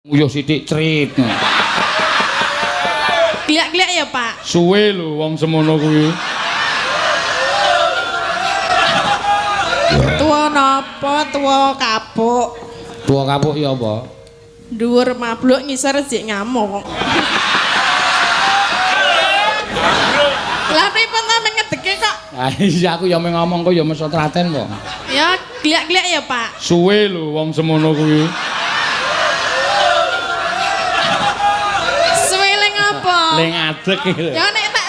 Nguyuh sithik crit. Kliak-kliak ya, Pak. Suwe lho wong semono kuwi. Tuwa napa? Tuwa kapuk. Tuwa kapuk ya apa? Dhuwur mabluk ngisor jek ngamuk. Lah pripun ta ngedeke kok? Ah iya aku ya mung ngomong kok ya meso traten kok. Ya kliak-kliak ya, Pak. Suwe lho wong semono kuwi. Suwe ling apa? Ling adeg iki lho. Ya nek tak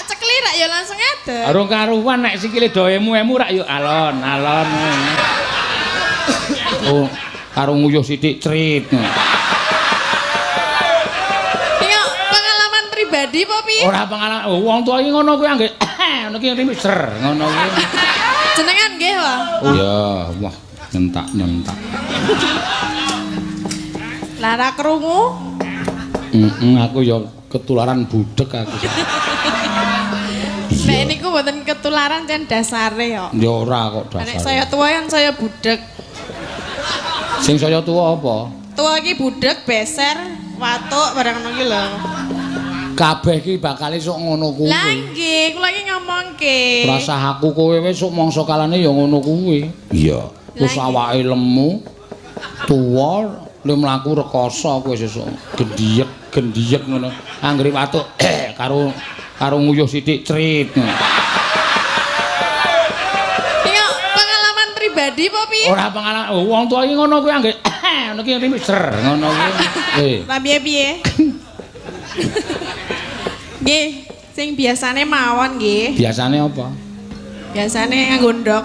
cekli rak ya langsung adeg. Arung karuan nek sikile do emu-emu rak ya alon-alon. Oh, karo nguyuh sithik crit. Pribadi apa piye? Ora pengalaman. Oh, wong tuwa iki ngono kuwi anggere ngono ki ngerti ser ngono kuwi. Jenengan nggih, Pak? Oh iya, wah nyentak-nyentak. Lara krungu? Heeh, aku ya ketularan budhek aku. Nek niku mboten ketularan jan dasare kok. Ya ora kok dasare. Nek saya tuwa kan saya budhek. Sing saya tuwa apa? Tuwa iki budhek, beser, watuk barang ngono ki lho. Kabeh iki bakal sok ngono kuwi. Lah nggih, kula iki ngomongke. Rasah aku kowe wis sok mangsa kalane ya ngono kuwi. Iya. Wis awake lemu, tuwa, le mlaku rekoso kowe sesuk. Gendhiyek, gendhiyek ngono. Anggere watuk karo karo nguyuh sithik crit. Iki pengalaman pribadi apa piye? Ora pengalaman. Wong tuwa iki ngono kuwi anggere ngono ki ngerti ser ngono kuwi. Eh. Lah piye-piye? Nggih, sing biasane mawon nggih. Biasane apa? Biasane nganggo ndok.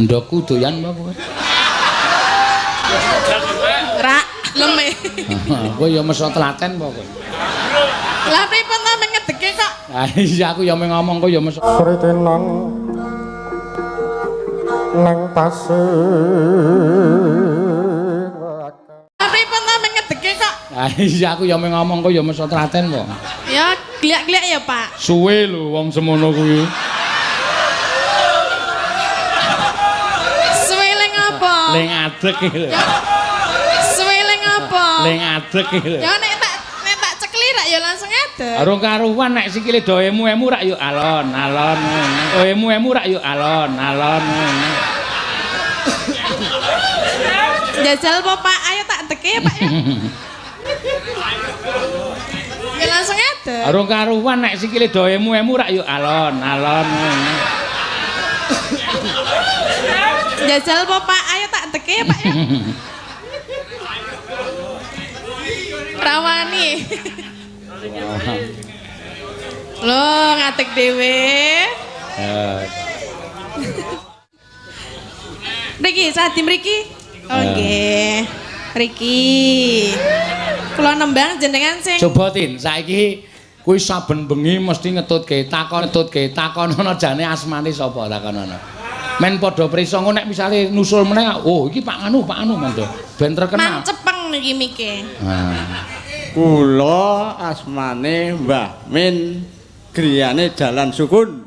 Ndokku doyan apa kowe? Rak leme. Kowe ya meso telaten apa kowe? Lah pripun ta ngedeke kok? Ah iya aku ya mung ngomong kowe ya meso. Kritenan nang pasir. Pripun ta ngedeke kok? Ah iya aku ya mung ngomong kok ya meso traten kok. Ya kliak-kliak ya, Pak. Suwe lho wong semono kuwi. Suwe ling apa? Ling adeg iki lho. Suwe ling apa? Ling adeg iki lho. Ya nek tak cekli rak ya langsung adeg. Arung karuan nek sikile do emu-emu rak ya alon-alon. Emu-emu rak ya alon-alon. Jajal apa Pak? Ayo tak deke ya Pak ya. Ya langsung adeg. Arung karuan nek sikile do emu-emu rak ya alon-alon. Jajal apa Pak? Ayo tak deke ya Pak ya. Rawani. Lho ngadeg dhewe. Mriki, sadi mriki. Oh nggih. Mriki. Kula nembang jenengan sing coba Tin, saiki kuwi saben bengi mesti ngetutke, takon ngetutke, takonono jane asmane sapa takonono. Men padha prisa engko nek misale nusul meneh, oh iki Pak Anu, Pak Anu men to. Ben terkenal. Mancepeng niki mike. Nah. Kula asmane Mbah Min, griyane Jalan Sukun.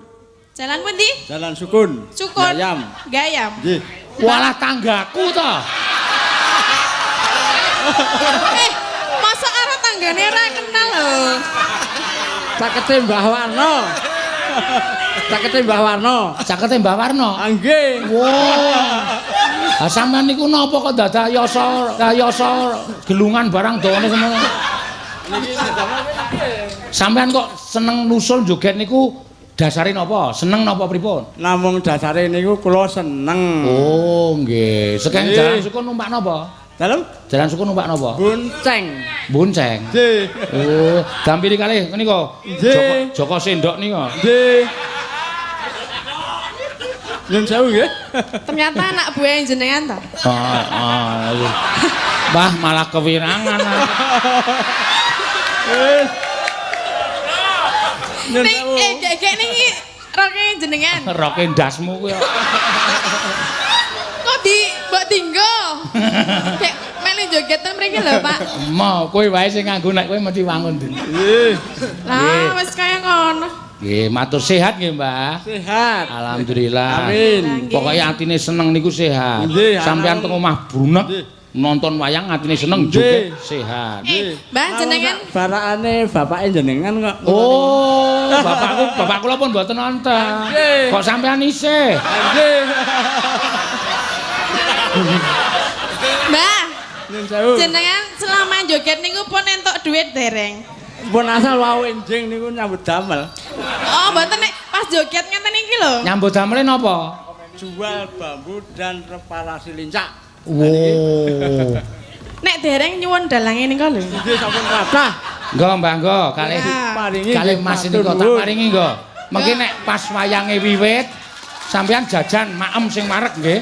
Jalan pundi? Jalan Sukun. Sukun. Gayam. Gayam. Nggih. Walah tanggaku to. Masa arah tanggane ora kenal lho. Cakete Mbah Warno. Cakete Mbah Warno. Cakete Mbah Warno. Ah nggih. Wah. Ha sampean niku napa kok dadak yasa yasa gelungan barang dawane semono. Sampean kok seneng nusul joget niku dasare napa? Seneng napa pripun? Namung dasare niku kula seneng. Oh nggih. Sekeng Jalan Sukun numpak napa? Dalem? Jalan Sukun numpak napa? Bonceng. Bonceng. Nggih. Oh, dampiri kalih nika. Nggih. Joko Sendok nika. Nggih. Nyun sewu nggih. Ternyata anak buah jenengan ta? Heeh. Wah, malah kewirangan. Ning gek niki roke jenengan. Roke ndasmu kuwi. Kok di mbok dinggo? Gek melu jogetan mriki lho, Pak. Mo, kowe wae sing nganggo nek kowe mesti wangun. Nggih. Lah wis kaya ngono. Nggih, matur sehat nggih, Mbah. Sehat. Alhamdulillah. Amin. Pokoke atine seneng niku sehat. Sampeyan teng omah brunek. Nonton wayang atine seneng joget sehat. Mbah jenengan barakane bapake jenengan kok. Oh, bapakku, bapak kula pun mboten nonton. Kok sampean isih? Nggih. Mbah, nyun sewu. Jenengan selama joget niku pun entuk duit dereng? Pun asal wau enjing niku nyambut damel. Oh, mboten nek pas joget ngeten iki lho. Nyambut damele napa? Jual bambu dan reparasi lincak. Wow. Nek dereng nyuwun dalange nika lho. Nggih sampun kathah. Nggo Mbah nggo kalih kalih Mas nika tak paringi nggo. Mengki nek pas wayange wiwit sampean jajan maem sing wareg nggih.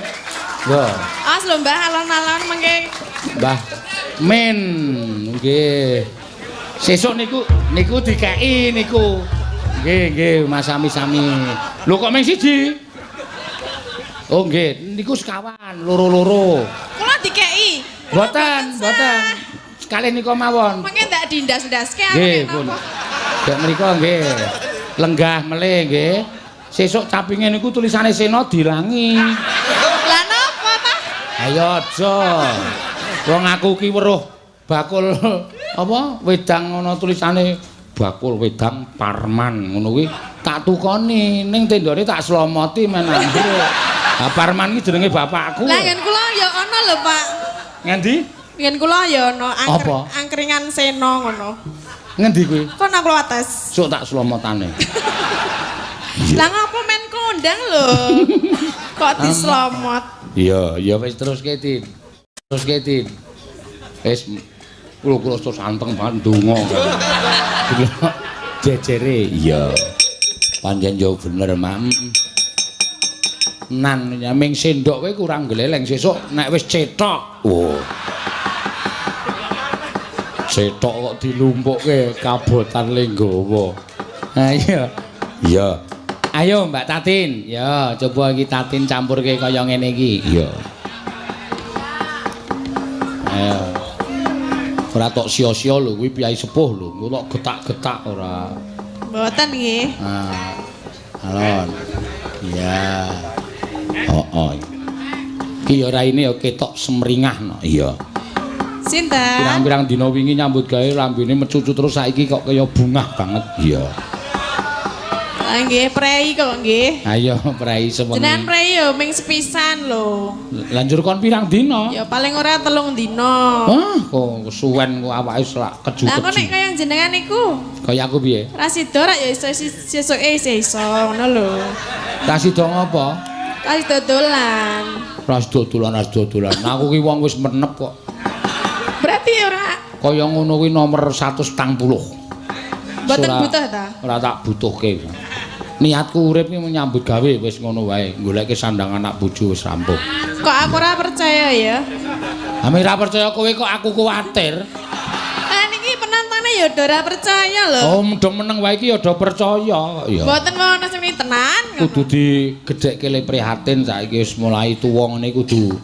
Nggo. As lho Mbah alon-alon mengki. Mbah Min nggih. Sesuk niku niku dikeki niku. Nggih nggih Mas sami-sami. Lho kok mung siji? Oh nggih, niku sekawan, loro-loro. Kula dikeki. Mboten, mboten. Sekali nika mawon. Mengke ndak dindas-ndaske aku nek napa. Nggih mriku nggih. Lenggah melih nggih. Sesuk capinge niku tulisane Sena dilangi. Lah napa ta? Ayo aja. Wong aku ki weruh bakul apa wedang ana tulisane bakul wedang Parman ngono kuwi tak tukoni ning tendone tak slomoti men ambruk. Ha Parman iki jenenge bapakku. Lah nggen kula ya ana lho, Pak. Ngendi? Nggen kula ya ana angkringan Sena ngono. Ngendi kuwi? Kono kula atas. Sok tak slomotane. Lah ngapa men kondang lho? Kok dislomot? Iya, ya wis teruske, Din. Teruske, Din. Wis kula terus anteng banget ndonga. Jejere. Iya. Pancen yo bener, Mak. Nan ya ming sendok kowe kurang gleleng sesuk nek wis cetok. Oh. Cetok kok dilumpukke kabotan lenggawa. Ha iya. Iya. Ayo Mbak Tatin. Ya, coba iki Tatin campurke kaya ngene iki. Iya. Ayo. Ora tok sia-sia lho kuwi piyai sepuh lho, engko tok getak-getak ora. Mboten nggih. Ah. Alon. Iya. Oh, oh. Ki ya raine ya ketok semringah no. Iya. Sinten? Pirang-pirang dina wingi nyambut gawe lambene mecucu terus saiki kok kaya bungah banget. Iya. Lah nggih prei kok nggih. Ayo prei sewengi. Jenengan prei yo ming sepisan lho. Lah njur kon pirang dina? Ya paling ora 3 dina. Wah, kok kesuwen kok awake selak keju-keju. Lah kok nek kaya jenengan niku? Kaya aku piye? Ra sida rak ya iso sesuke isih iso ngono lho. Ra sida ngopo? Ra sida dolan. Ra sida dolan, ra sida dolan. Aku ki wong wis menep kok. Berarti ora kaya ngono kuwi nomor 140. Mboten butuh ta? Ora tak butuhke. Niatku urip ki nyambut gawe wis ngono wae, goleke sandang anak bojo wis rampung. Kok aku ora percaya ya? Ame ora percaya kowe kok aku kuwatir. Lah niki penantane ya ora percaya lho. Oh, do meneng wae iki ya do percaya kok ya. Mboten ono sing tenan. Kudu digedhekke le prihatin saiki wis mulai tuwa ngene kudu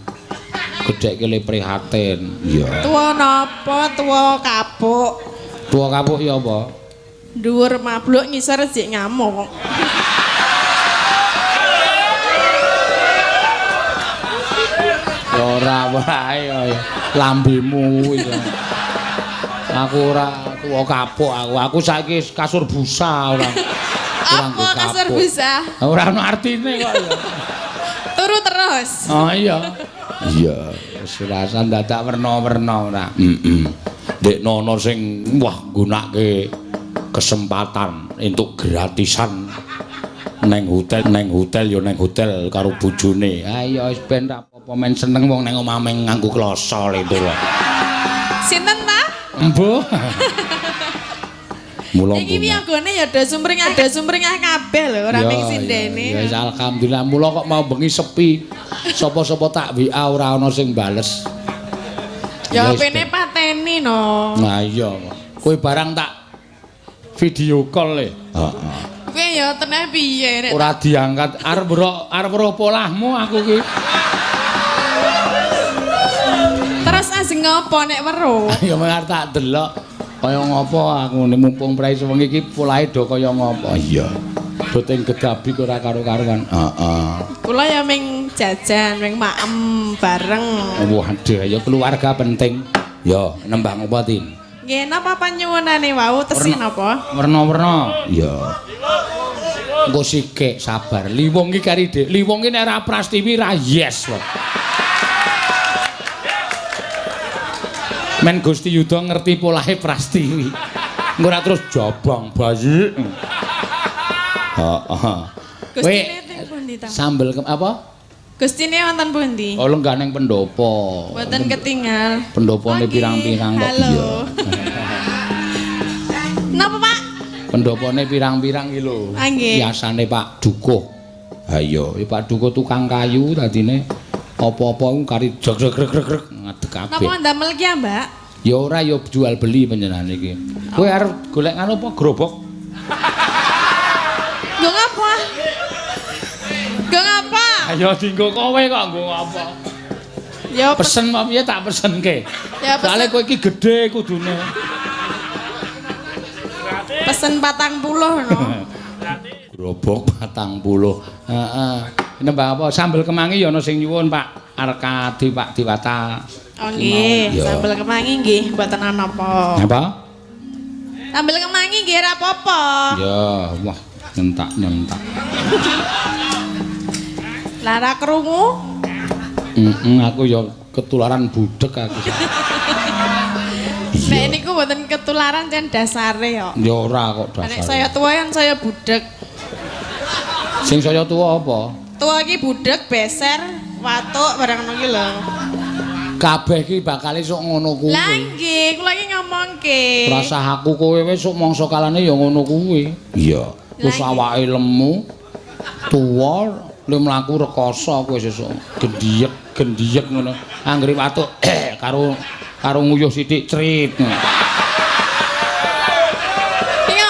gedhekke le prihatin. Iya. Tuwa napa? Tuwa kapuk. Tuwa kapuk ya apa? Dhuwur mabluk ngisor jek ngamuk. Ora wae lambemu kuwi. Aku ora tuwa kapuk aku. Aku saiki kasur busa ora. Apa kasur busa? Ora ono artine kok ya. Turu terus. Oh iya. Iya, wis ora dadak werna-werna ora. Heeh. Ndekno ana sing wah nggunake kesempatan entuk gratisan neng hotel ya neng hotel karo bojone. Ayo wis ben ra apa-apa men seneng wong neng omah meng nganggo kloso lho lho. Sinten ta? Embuh. Mula iki wiyagone ya do sumringah kabeh lho ora ming sindene. Ya wis alhamdulillah mula kok mau bengi sepi. Sapa-sapa tak WA ora ana sing bales. Ya pene pateni no. Nah iya. Kowe barang tak video call le. Heeh. Kowe ya teneh piye nek ora diangkat arep weruh polahmu aku ki. Terus ajeng ngopo nek weruh? Ya mung tak delok kaya ngopo aku mumpung prei sewengi iki polahe do kaya ngopo. Iya. Do teng gedabik ora karo-karuan. Heeh. Kula ya ming Jajan wing maem bareng. Waduh, ya keluarga penting. Ya, nembang apa, Tin? Nggih, napa panyuwunane wau tesih napa? Werna-werna. Ya. Engko sikik sabar. Liwung iki kari Dik. Liwung iki nek ora Prastiwi ra yes kok. Men Gusti Yuda ngerti polahe Prastiwi. Engko ora terus jabang bayi. Heeh. Gustine teng pundi ta? Sambel apa? Gustine wonten pundi? Oh, lenggah ning pendopo. Mboten ketinggal. Pendopone pirang-pirang kok. Iya. Napa, Pak? Pendopone pirang-pirang iki lho. Biasane Pak Dukuh. Ha iya, Pak Dukuh tukang kayu tadine apa-apa ku kari jogrek-grek ngadeg kabeh. Napa ndamel ki ya, Mbak? Ya ora ya jual beli panjenengan iki. Kowe arep golek ngono apa gerobok? Nggo ngapa? Nggo ngapa? Ayo dienggo kowe kok nggo ngapa? Ya pesen apa piye tak pesenke. Ya pesen. Soale kowe iki gedhe kudune. Pesen 40 no. Gerobok 40. Heeh. Nembang apa? Sambel kemangi ya ana sing nyuwun Pak Arkadi Pak Diwata. Oh nggih, sambel kemangi nggih mboten ana apa. Napa? Sambel kemangi nggih ora apa-apa. Ya, wah nyentak-nyentak. Lara krungu? Aku ya ketularan budek aku. Nek niku mboten ketularan jan dasare kok. Ya ora kok dasare. Nek saya tuwa kan saya budek. Sing saya tuwa apa? Tuwa iki budek, beser, watuk barang ngono ki lho. Kabeh iki bakal esuk ngono kuwi. Lah nggih, kula iki ngomongke. Rasah aku kowe wis sok mangsa kalane ya ngono kuwi. Iya. Wis awake lemu, tuwa, le mlaku rekoso kowe sesuk. Gendhiyek-gendhiyek ngono. Anggere watuk karo karo nguyuh sithik crit.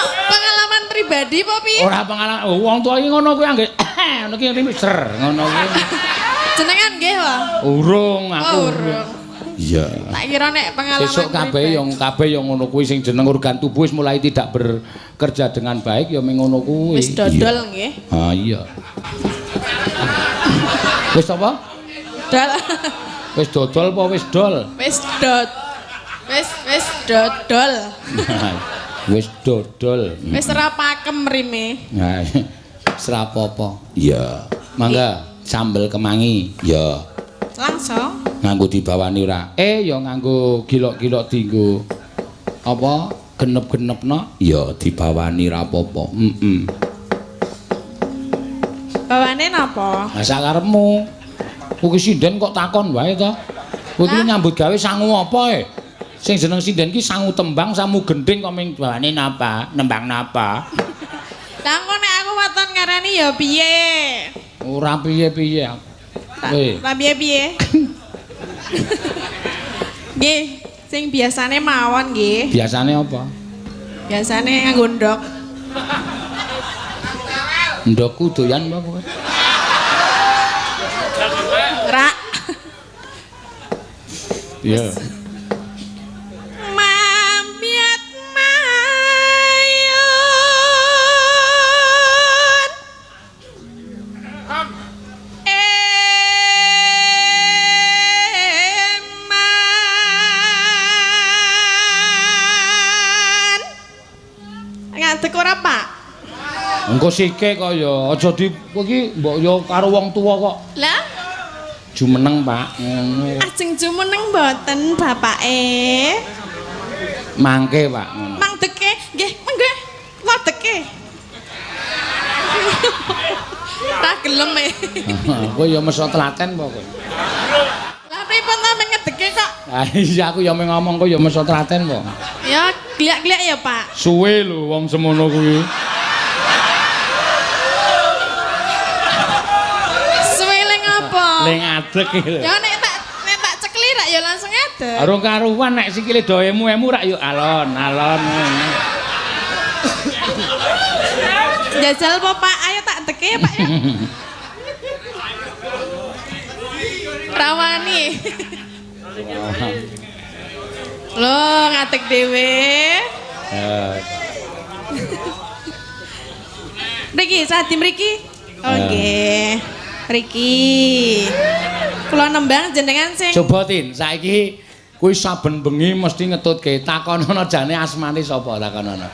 Pengalaman pribadi apa piye? Ora pengalaman. Wong tuwa iki ngono kuwi anggere ngono ki ser ngono kuwi. Jenengan nggih, Pak? Urung aku. Oh, urung. Iya. Tak kira nek pengalaman sesuk kabeh yang ngono kuwi sing jeneng organ tubuh wis mulai tidak bekerja dengan baik ya mung ngono kuwi. Wis dodol nggih. Ha iya. Wis apa? Dol. Wis dodol apa wis dol? Wis dod. Wis dodol. Wis dodol. Wis ora pakem rime. Nah, wis ora apa-apa. Iya. Mangga sambel kemangi. Ya. Langsung nganggo dibawani ora? Ya nganggo gilok-gilok dienggo apa genep-genepno? Ya dibawani ra apa-apa. Heeh. Bawane napa? Lah sakarepmu. Kuwi sinden kok takon wae to. Kowe iki nyambut gawe sangu apa e? Sing jeneng sinden ki sangu tembang, sangu gendhing kok ming bawane napa? Nembang napa? Lah engko nek aku waton ngarani ya piye? Ora piye-piye aku. Kowe. Ora piye-piye. Nggih, sing biasane mawon nggih. Biasane apa? Biasane nganggo ndok. Ndokku doyan apa kowe? Rak. Iya. Mamiat mayun. Eman. Ngadeg ora, Pak? Engko sike kok ya, aja di kowe iki mbok ya karo wong tuwa kok. Lah jumeneng, Pak. Ngono. Ajeng jumeneng mboten bapake? Mangke, Pak, ngono. Mangdeke, nggih, mangke. Wadeke. Ta gelem e. Kowe ya meso telaten apa kowe? Lah pripun ta meng ngedeke kok? Lah iya aku ya meng ngomong kowe ya meso telaten apa? Ya gliak-gliak ya, Pak. Suwe lho wong semono kuwi. Ning ngadeg iki lho. Ya nek tak cekli rak ya langsung ngadeg. Arung karuan nek sikile do emu-emu rak ya alon-alon. Jajal apa Pak? Ayo tak deke ya Pak ya. Rawani. Lho ngadeg dhewe. Mriki, sadi mriki. Oh nggih. Mriki. Kula nembang jenengan sing Coba Tin, saiki kuwi saben bengi mesti ngetutke. Takonono jane asmane sapa takonono.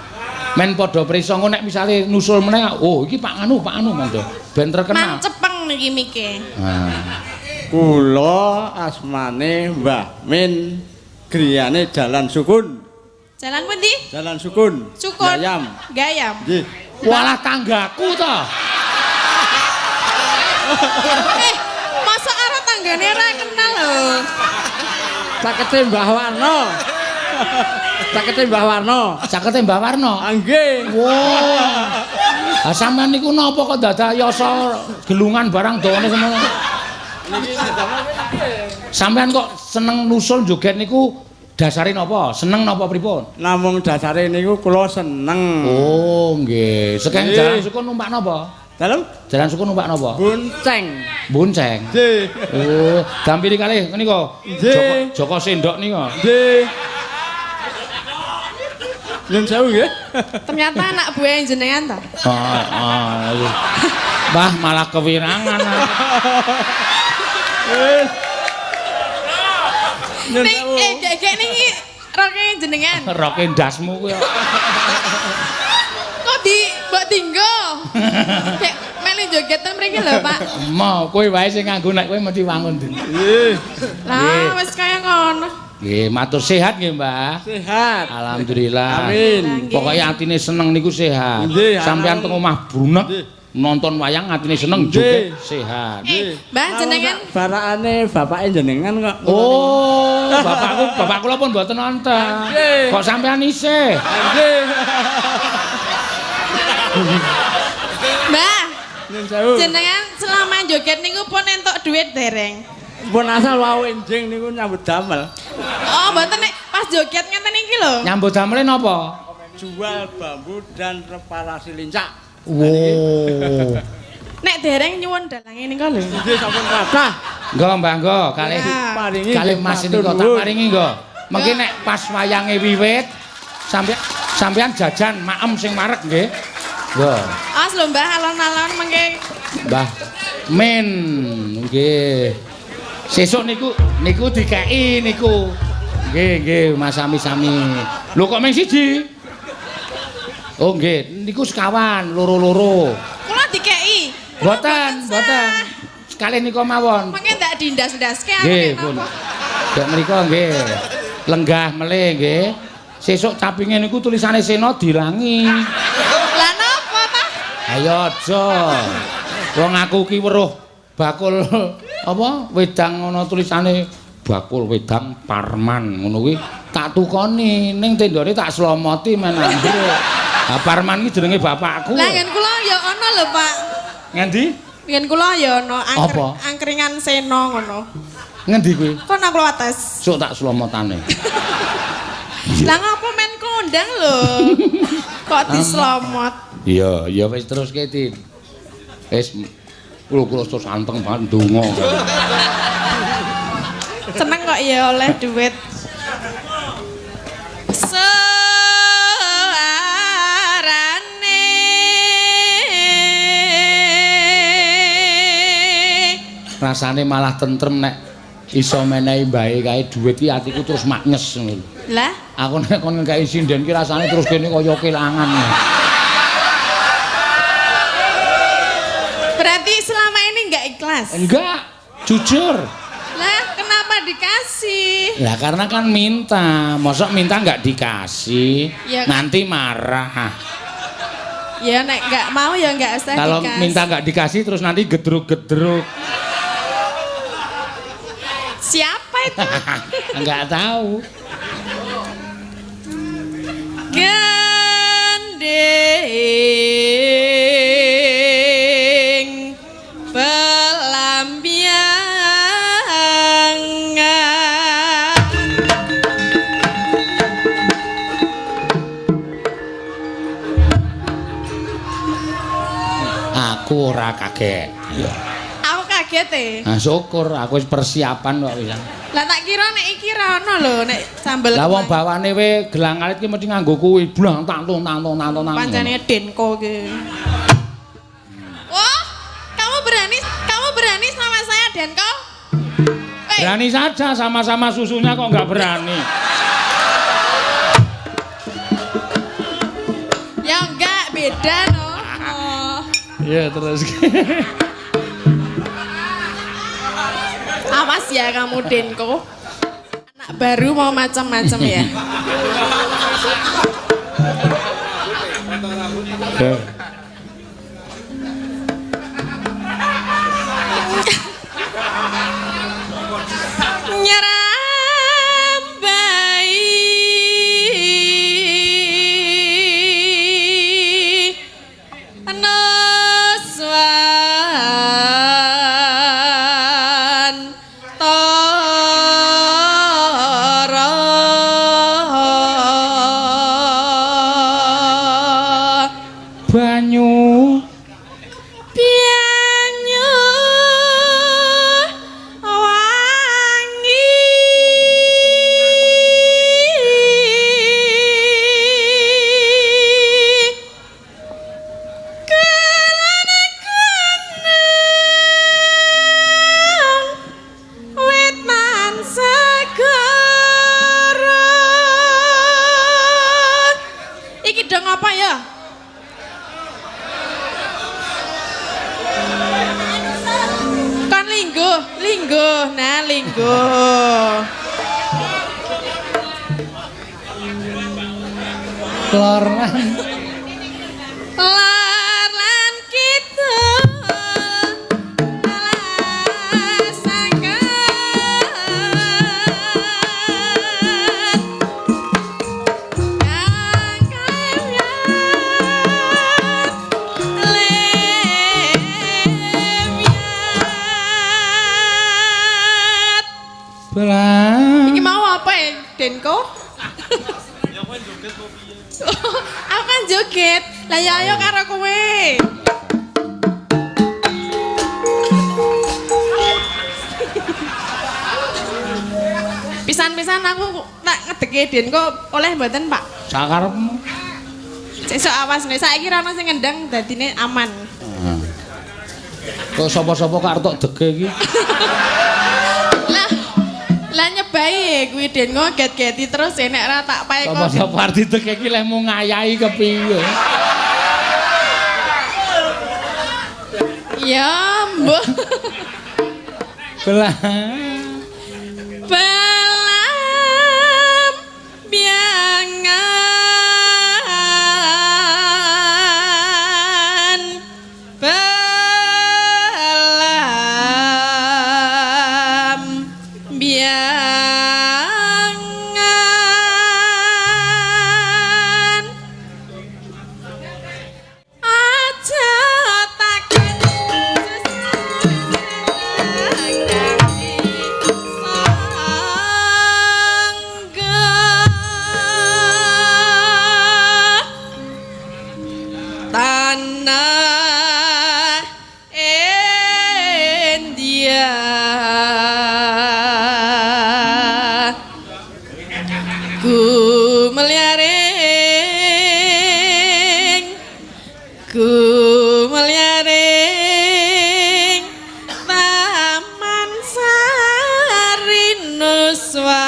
Men padha prisa engko nek misale nusul meneh, oh iki Pak Anu, Pak Anu monggo. Ben terkenal. Mancepeng niki mike. Nah. Kula asmane Mbah Min, griyane Jalan Sukun. Jalan pundi? Jalan Sukun. Sukun. Gayam. Gayam. Nggih. Walah tanggaku to. Masa karo tanggane ora kenal lho. Cakete Mbah Warno. Cakete Mbah Warno. Cakete Mbah Warno. Ah nggih. Wah. Ha sampean niku napa kok dadak yasa gelungan barang dawane semono. Sampean kok seneng nusul joget niku dasare napa? Seneng napa pripun? Namung dasare niku kula seneng. Oh nggih. Sekeng Jalan Sukun numpak napa? Dalem? Jalan Sukun numpak napa? Bonceng. Bonceng. Nggih. Oh, dampiri kalih nika. Nggih. Joko Sendok nika. Nggih. Nyun sewu nggih. Ternyata anak buah jenengan ta? Heeh. Wah, malah kewirangan. Nyun sewu. Gek niki roke jenengan. Roke ndasmu kuwi. Kok di mbok dinggo? Gek melu joget ten mriki lho, Pak. Mo, kowe wae sing nganggo nek kowe mesti wangun. Nggih. Lah wis kaya ngono. Nggih, matur sehat nggih, Mbah. Sehat. Alhamdulillah. Amin. Pokoke atine seneng niku sehat. Sampeyan teng omah brunek nonton wayang atine seneng joget sehat. Mbah jenengan barakane bapake jenengan kok. Oh, bapakku, bapak kula pun mboten nonton. Kok sampeyan isih? Nggih. Mbah. Nyun sewu. Jenengan selama joget niku pun entuk duit dereng? Pun asal wau enjing niku nyambut damel. Oh, mboten nek pas joget ngeten iki lho. Nyambut damele napa? Jual bambu dan reparasi lincak. Wow. Nek dereng nyuwun dalange nika lho. Nggih sampun kathah. Nggo Mbah nggo kalih kalih Mas nika tak paringi nggo. Mengki nek pas wayange wiwit sampeyan jajan maem sing wareg nggih. Nggo. As lho Mbah alon-alon mengke. Mbah Min nggih. Sesuk niku niku dikeki niku. Nggih nggih Mas sami-sami. Lho kok mung siji? Oh nggih, niku sekawan, loro-loro. Kula dikeki. Mboten, mboten. Sekali nika mawon. Mengke ndak dindas-ndaske aku nggih, pun. Dek mriko nggih. Lenggah melih nggih. Sesuk capinge niku tulisane Sena dilangi. Lah napa ta? Ayo aja. Wong aku ki weruh bakul apa wedang ana tulisane bakul wedang Parman ngono kuwi tak tukoni ning tendone tak slomoti men ambruk. Ha Parman ki jenenge bapakku. Lah nggen kula ya ana lho, Pak. Ngendi? Nggen kula ya ana angkringan Sena ngono. Ngendi kuwi? Kono Klotes. Sok tak slomotane. Lah ngapa men kondang lho? Kok dislomot? Iya, ya wis teruske, Tin. Wis kula terus anteng banget ndonga. Seneng kok ya oleh duit. Rasane malah tentrem nek iso menehi mbahe kae dhuwit iki atiku terus maknyes ngono. Lah, aku nek kon ngekeki sinden ki rasane terus kene kaya kelangan. Berarti selama ini enggak ikhlas? Enggak, jujur. Lah, kenapa dikasih? Lah karena kan minta, mosok minta enggak dikasih, ya, nanti marah. Ya nek enggak mau ya enggak usah Kalau dikasih. minta enggak dikasih terus nanti gedruk-gedruk. Siapa itu? Enggak tahu. Gending pelambiangan. Aku ora kaget. Iya. Aku kaget e. Nah, syukur aku wis persiapan kok wis. Lah tak kira nek iki ra ono lho nek sambel. Lah wong bawane we gelang alit ki mesti nganggo kuwi blang tang tung tang tung tang tung. Pancene denko ki. Wah, kamu berani kowe. Berani saja, sama-sama susunya kok nggak berani. Ya enggak, beda no. Oh. Iya, terus. Awas ya kamu Denko. Anak baru mau macam-macam ya. Nyerambai nuswan tara banyu banyu wangi kelana gunung wit man segara. Iki dong apa ya? Kon lingguh, lingguh, nah lingguh. Lor lan Lor lan kidul alas angkat kang kayat lemyat. Belang. Iki mau apa ya, Denko? Aku kan joget. Lah ya ayo karo kowe. Pisan-pisan aku tak ngedeke Denko oleh mboten, Pak? Sakarepmu. Sesuk awas nek saiki ra ono sing ngendang dadine aman. Kok sapa-sapa kok arep tok dege iki? Lah lah nyebai kuwi Denko get-geti terus nek ora tak pae kok. Sapa-sapa arep didege iki lehmu ngayahi kepiye? Ya, mbuh. Belang. Belam biangan belam biangan aja takon sangga tanah India gumlyaring gumlyaring Taman Sari Nuswan.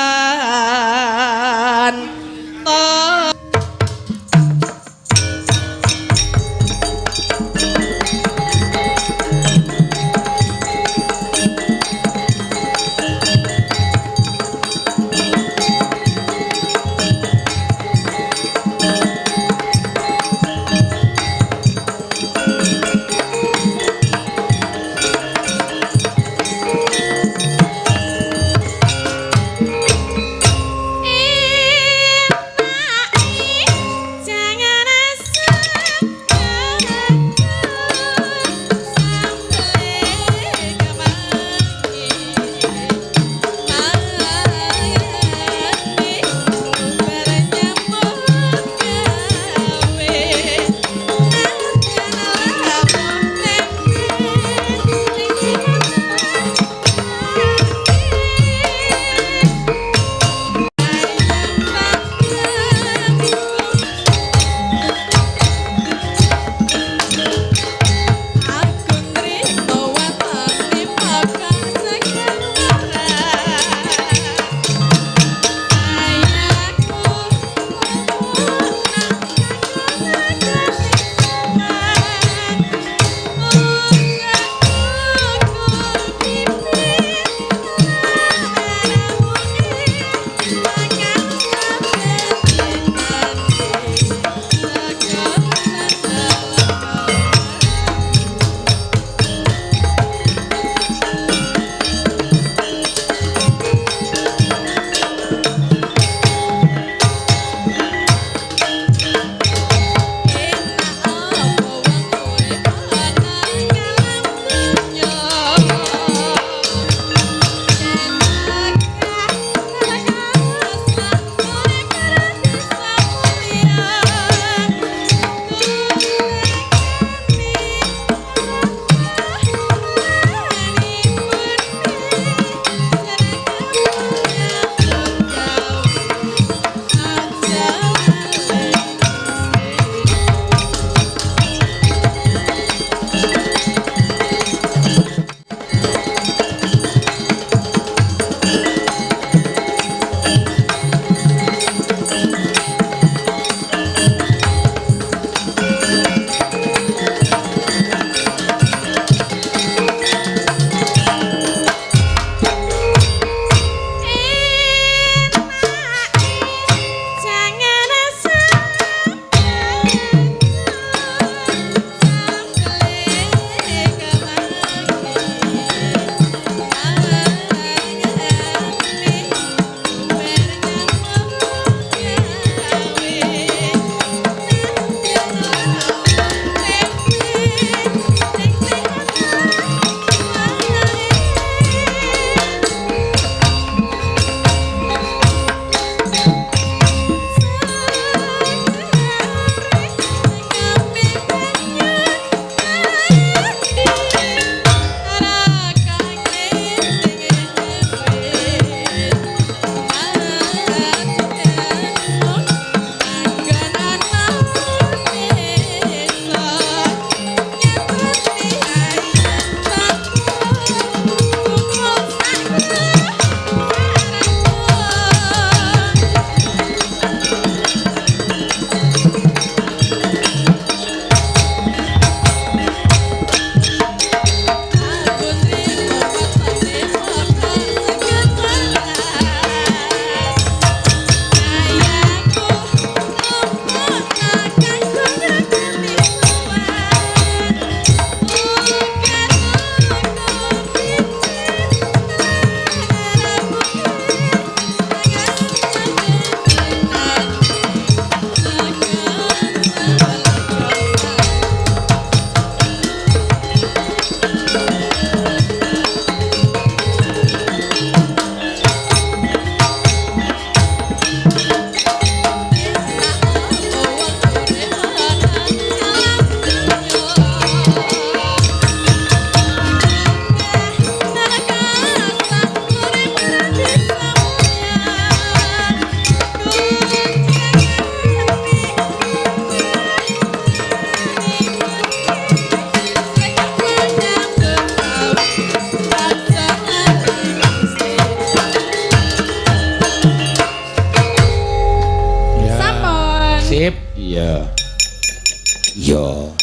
Iya.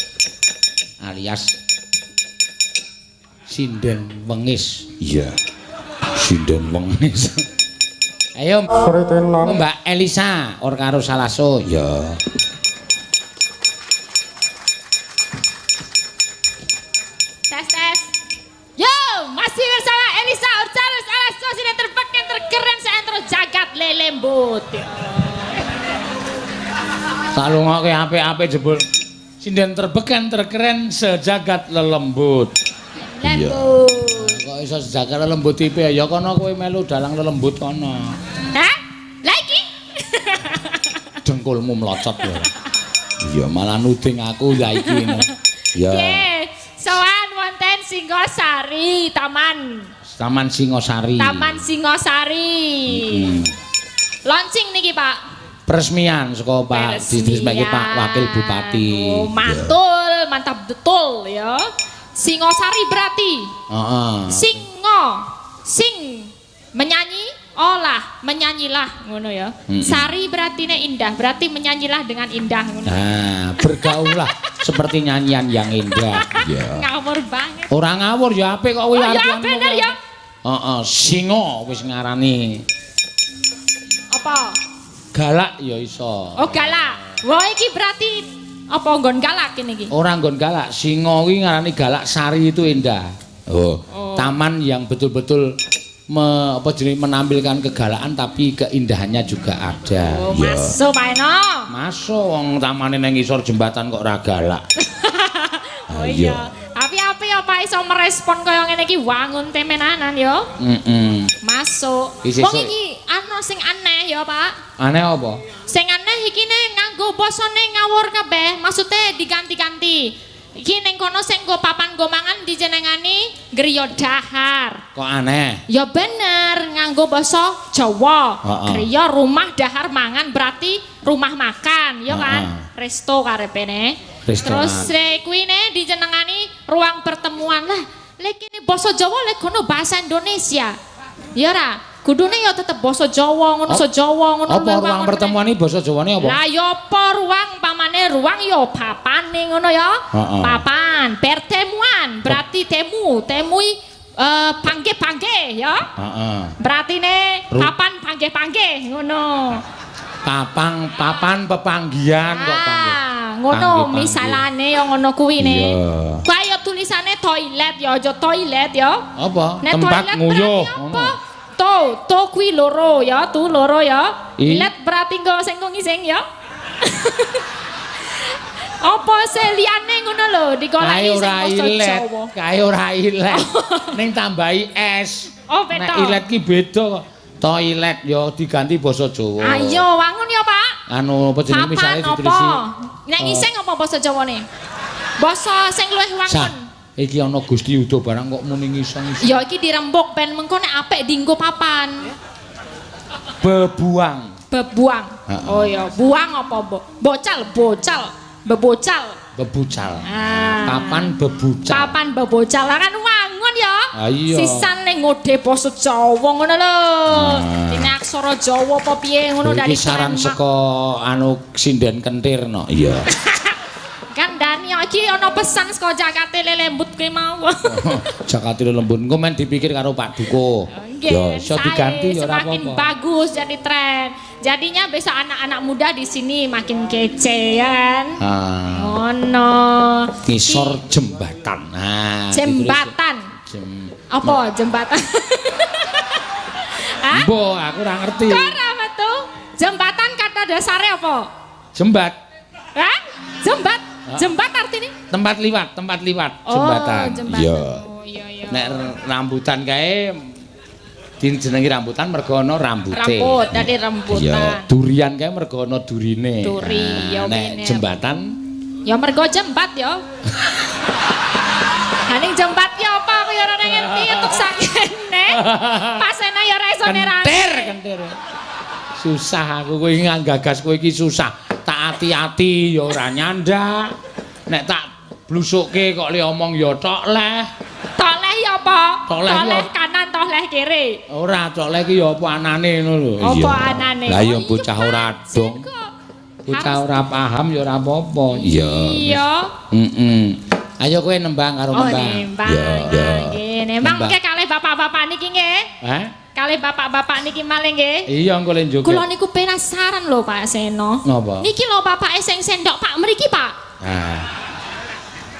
Alias Sinden Wengis. Iya. Sinden Wengis. Ayo Mbak Elisa or karo Salaso. Iya. Tes tes. Yo, masih bersama Elisa Orcarus Alaso sini terpakai terkeren seantero jagat lelembut. Tak lungoke apik-apik jebul. Sinden terbeken terkeren sejagat lelembut. Lelembut. Kok iso sejagat lelembut tipe ya kono kowe melu dalang lelembut kono. Hah? Lah iki? Dengkulmu mlocot ya. Iya, malah nuding aku lah iki. Ya. Nggih, sowan wonten Singosari, Taman. Taman Singosari. Taman Singosari. Launching niki, Pak. Peresmian saka Pak diresmike Pak Wakil Bupati. Oh, mantul, mantap betul ya. Singosari berarti. Heeh. Singo, sing menyanyi, olah, menyanyilah ngono ya. Sari berarti ne indah, berarti menyanyilah dengan indah ngono. Nah, bergaullah seperti nyanyian yang indah. Ya. Ngawur banget. Ora ngawur ya apik kok kuwi Oh, ya artiane. bener ya. Heeh, singo wis ngarani. Apa? Galak ya iso. Oh, galak. Wah, iki berarti apa nggon galak ini iki? Ora nggon galak, singo kuwi ngarani galak sari itu indah. Oh, taman yang betul-betul menampilkan kegalakan tapi keindahannya juga ada. Oh, masuk Pak Eno. Masuk wong tamane nang ngisor jembatan kok ora galak. Oh iya. Tapi apa ya Pak iso merespon kaya ngene iki wangun temenanan ya. Heeh. Masuk. Wong iki ana sing aneh ya Pak. Aneh apa? Sing aneh iki ne nganggo basane ngawur kabeh, maksude diganti-ganti. Iki ning kono sing nggo papan nggo mangan dijenengani griya dahar. Kok aneh? Ya bener, nganggo basa Jawa. Griya rumah dahar mangan berarti rumah makan, ya kan? Resto karepe ne. Terus kuwi ne dijenengani ruang pertemuan lah. Lek kene basa Jawa lek kono bahasa Indonesia. Ya ora? Kudune ya tetep basa Jawa, ngono basa Jawa, ngono. Apa ruang pertemuan iki basa Jawane apa? Lah ya apa ruang pamane ruang ya papane ngono ya. Papan, pertemuan berarti temu, temui panggih-panggih ya. Heeh. Berarti ne papan panggih-panggih ngono. Papang, papan pepanggihan kok panggih. Ngono misalane ya ngono kuwi ne. Kaya tulisane toilet ya aja toilet ya. Apa? Tempat nguyuh ngono. To, to kuwi loro ya, tu loro ya. Ilet berarti nggo sing ngising ya. Apa seliyane ngono lho, digoleki sing basa Jawa. Kae ora ilet. Ning tambahi es. Oh, beda. Nek ilet ki beda kok. Toilet ya diganti basa Jawa. Ayo wangun ya, Pak. Anu apa jenenge misale ditulisi. Nek ngising apa basa Jawane? Basa sing luwih wangun. Iki ana Gusti Yuda barang kok muni ngising-ngising. Ya iki dirembuk ben mengko nek apik dienggo papan. Bebuang. Bebuang. Oh ya, buang apa bocal, bocal, bebocal. Bebucal. Papan bebucal. Papan bebocal. Lah kan wangun ya. Iya. Sisan ning ngode basa Jawa ngono lho. Dene aksara Jawa apa piye ngono dari saran saka anu sinden kentir no. Iya. Kandhani iki ana pesan saka Jakate Lelembut kuwi mau. Jakate Lelembut engko men dipikir karo Pak Duko. Ya iso diganti ya ora apa-apa. Semakin bagus jadi tren. Jadinya besok anak-anak muda di sini makin kece ya kan. Ngono. Ngisor jembatan. Nah, jembatan. Apa jembatan? Hah? Mbok, aku ora ngerti. Kok ora metu? Jembatan kata dasarnya apa? Jembat. Hah? Jembat. Jembat artinya? Tempat liwat, jembatan. Oh, jembatan. Iya. Oh, iya, iya. Nek rambutan kae dijenengi rambutan mergo ana rambute. Rambut, dadi rambutan. Iya, durian kae mergo ana durine. Duri, ya nek jembatan ya mergo jembat ya. Ha ning jembat ya apa aku ya ora ngerti entuk sakene. Pasene ya ora iso nerangke. Kentir, kentir. Susah aku kowe nggagas kowe iki susah. Tak ati-ati ya ora nyandak. Nek tak blusukke kok le omong ya tok leh. Tok leh ya apa? Tok leh kanan, tok leh kiri. Ora, tok leh ki ya apa anane ngono lho. Apa anane? Lah ya bocah ora dong. Bocah ora paham ya ora apa-apa. Iya. Iya. Heeh. Ayo kowe nembang karo Oh, nembang. nembang. Iya. Nggih, nembang Nembang. mengke kalih bapak-bapak niki nggih. Hah? Kalih bapak-bapak niki malih nggih. Iya engko le joget. Kula niku penasaran lho Pak Seno. Napa? Niki lho bapake sing sendok Pak mriki Pak. Ah.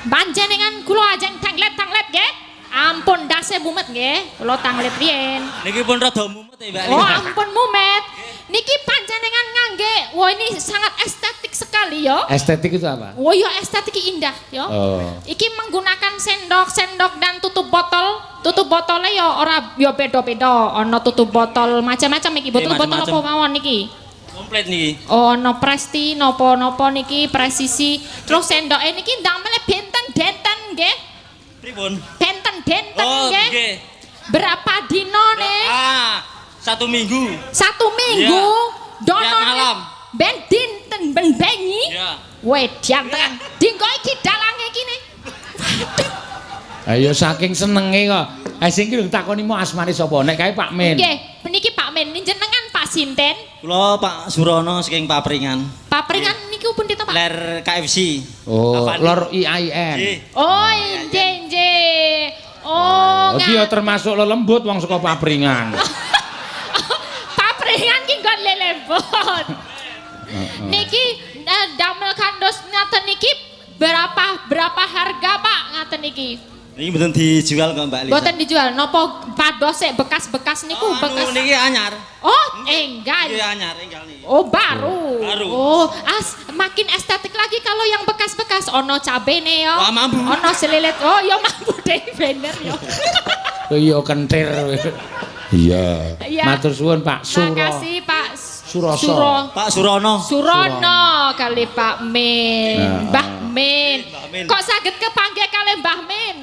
Panjenengan kula ajeng tanglet-tanglet nggih. Ampun dase mumet nggih. Kula tanglet riyen. Niki pun rada mumet ya, Mbak Oh, Lisa. ampun mumet. Niki panjenengan ngangge. Wah, ini sangat estetik sekali ya. Estetik itu apa? Wah, ya estetik indah ya. Oh. Iki menggunakan sendok, sendok dan tutup botol. Tutup botolnya ya ora ya beda-beda. Ana tutup botol macam-macam iki. Nggih, Tutup botol apa macam-macam. mawon niki? Komplit niki. Oh, ana presti napa-napa niki presisi. Terus sendoke niki ndamele benten-denten nggih. Pripun? Benten-denten Oh, nggih. nggih. Berapa dino nih? Ah, 1 minggu. 1 minggu. Dono Tiap malam. Ben dinten ben bengi. Iya. Wedian tenan. Dinggo iki dalange iki ne. Ayo saking senenge kok. Eh sing iki lho takoni mau asmane sapa? Nek kae Pak Min. Nggih, niki Pak Min jenengan Pak sinten? Kula Pak Surono saking Papringan. Papringan niku pundi to Pak? Ler KFC. Oh, Avandi. lor IAIN. Nggih. Oh, nggih nggih. Oh, Iki ya termasuk lelembut wong saka Papringan. Papringan ki nggon lelembut. Niki damel kandos ngaten niki berapa harga Pak ngaten niki? Niki mboten dijual kok Mbak Lisa. Mboten dijual. Napa padose bekas-bekas niku Oh, anu, bekas. niki anyar. Oh, enggal. Nggih anyar enggal niki. Oh, baru. Baru. Oh, as makin estetik lagi kalau yang bekas-bekas ono cabene ya. Wah, mambu. Ono selilit. Oh, ya mambu deh bener ya. Iya kentir. Iya. Iya. Matur suwun Pak Suro. Makasih Pak Suroso. Suro. Pak Surono. Surono kali Pak Min, Nah. Mbah Min. Mbah Min. Kok saged kepanggih kali Mbah Min?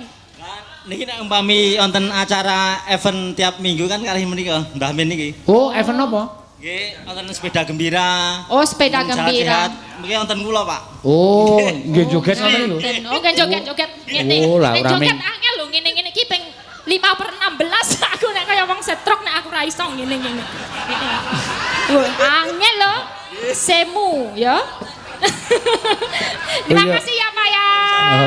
Niki nek umpami wonten acara event tiap minggu kan kalih menika Mbah Min niki. Oh, event apa? Nggih, wonten sepeda gembira. Oh, sepeda wonten jalan gembira. sehat. Mungkin wonten kula, Pak. Oh, nggih joget ngoten lho. Oh, nggih joget-joget ngene. Oh, lah, Nek ora joget ming- angel lho ngene-ngene iki ping 5/16 aku nek kaya wong setruk nek aku ra iso ngene-ngene. Wah, angel lho. Semu ya. Terima Oh, iya. kasih ya Pak ya.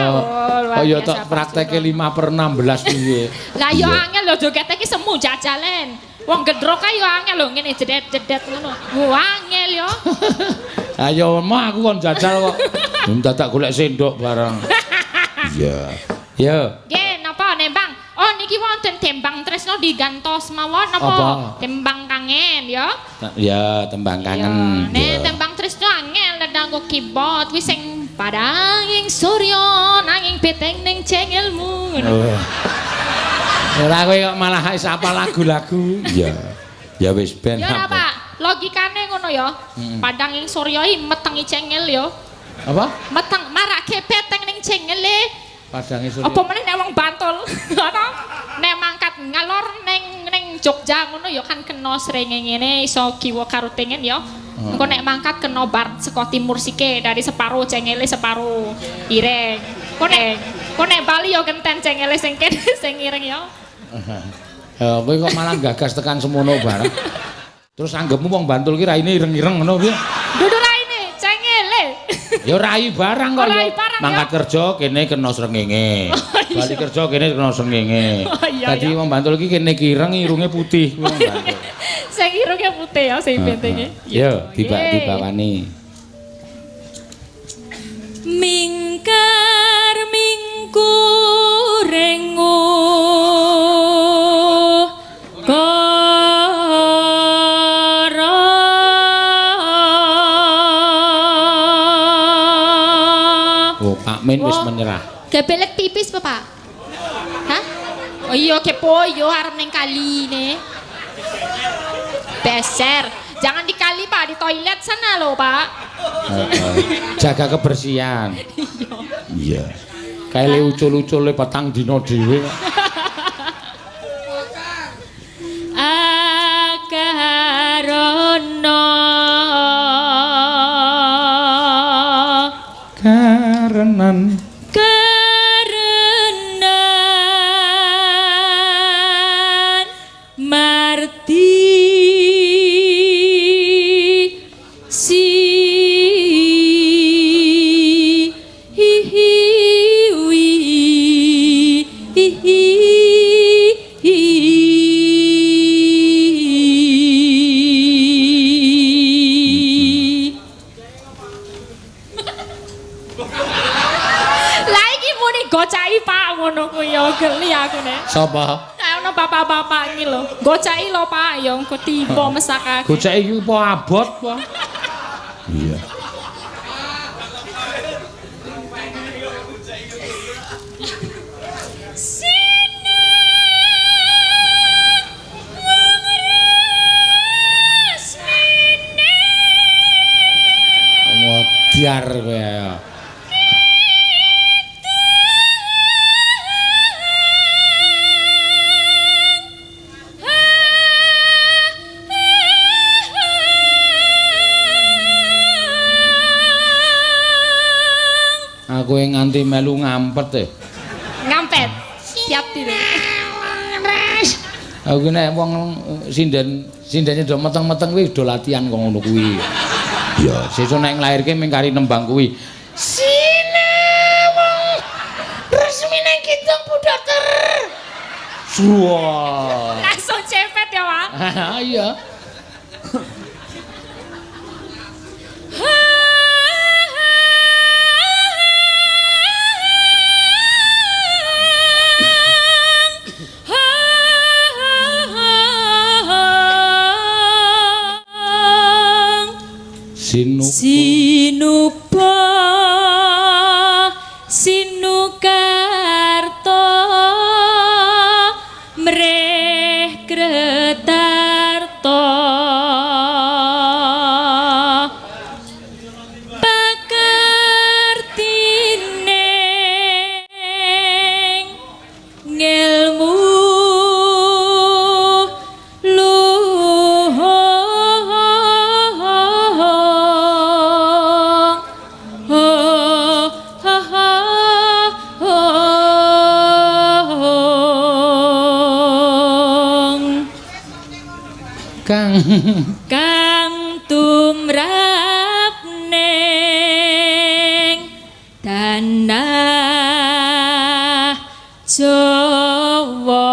Oh, luar oh ya biasa, tok Pak prakteke Suro. 5/16 piye. Lah ya angel lho jogete iki semu jajalen. Wong gendrok kae ya angel lho ngene jedet-jedet ngono. Wah, angel ya. Ayo mah aku kon jajal kok. Dadak golek sendok barang. Iya. Yo. Nggih, napa nembang? Oh niki wonten tembang tresno digantos mawon napa? Apa? Tembang kangen ya. Ya, tembang kangen. Nek tembang tresno angel nedanggo keyboard kuwi sing padanging surya nanging beteng ning cengelmu. Ngono. Oh. Ora kowe kok malah iso apal lagu-lagu. Iya. Ya wis ben. Ya ora, Pak, logikane ngono ya. Padanging surya iki metengi cengel ya. Apa? Meteng marake beteng ning cengele. Padange surya. Apa meneh nek wong Bantul, ngono? Nek mangkat ngalor ning ning Jogja ngono ya kan kena srengenge ngene iso kiwa karo tengen ya. Engko nek mangkat kena bar saka timur sike dari separo cengele separo ireng. Engko nek Bali ya genten cengele sing kene sing ireng ya. Kowe kok malah gagas tekan semono bareng. Terus anggepmu wong Bantul ki raine ireng-ireng ngono piye? Dudu raine cengele. Ya rai barang kok Oh, rai ya. barang, Mangkat ya. kerja kene kena srengenge. Oh, iya. Bali kerja kene kena srengenge. Oh, iya, Dadi iya. wong Bantul ki kene kireng irunge putih wong Bantul. Sing irunge putih ya sing bentenge. Yo, dibawani. Mingkar mingkurengu kara. Oh, Pak Min wis Oh. menyerah. Kebelet pipis apa, Pak? Hah? Oh iya kepo yo arep ning kali ne. Beser. Jangan di kali, Pak, di toilet sana loh, Pak. Heeh. Jaga kebersihan. Iya. Kae ucul-ucule petang dina dhewe kok. Akarono Karenan karenan marti Gocaki Pak ngono kuwi ya geli aku nek. Sapa? Ana bapak-bapak iki lho. Gocaki lho Pak, ya engko tiba mesakake. Goceki iki apa abot apa? Iya. Modar kowe ya. Aku nganti melu ngampet e. Ngampet. Siap tiru. Aku nek wong sinden do meteng-meteng kuwi do latihan kok ngono kuwi. Ya, sesuk nek nglairke mung kari nembang kuwi. Sinawang resmine kidung budhater. Wah. Langsung cepet ya, Pak. Iya. Sinuba sinukarta mreh kretarta pakartine ngelmu kang tumrap ning tanah Jawa.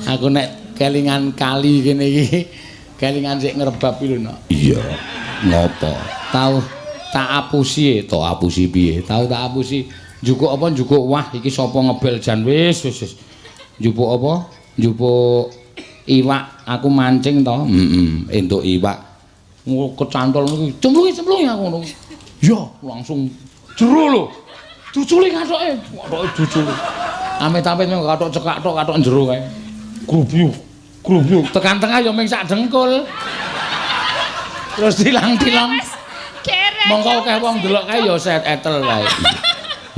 Aku nek kelingan kali kene iki, kelingan sik ngrebab iki lho, Nok. Iya, ngopo? Tau tak apusi, tok apusi piye? Tau tak apusi. Njupuk apa njupuk wah iki sapa ngebel jan wis wis wis. Njupuk apa? Njupuk iwak, aku mancing to. Heeh, entuk iwak. Kecantol ngono kuwi. Cemplungi aku ngono. Ya, langsung jero lho. Cuculi kathoke, kathoke cuculi. Amit-amit mung kathok cekak tok, kathok jero kae. Grubyuk, grubyuk. Tekan tengah ya mung sak dengkul. Terus tilang-tilang. Mongko akeh wong ndelok kae ya set etel kae.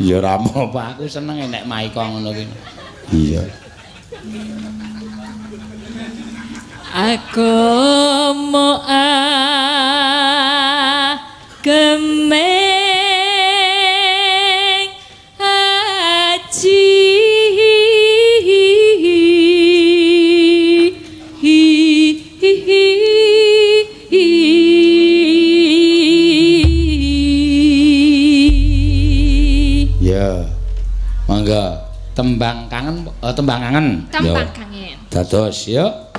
Ya ora apa-apa, aku seneng nek maika ngono kuwi. Iya. Agama agemeng aji Mangga tembang kangen, tembang kangen. Tembang kangen. Dados yuk.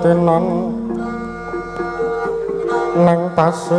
Titenan nang pasir.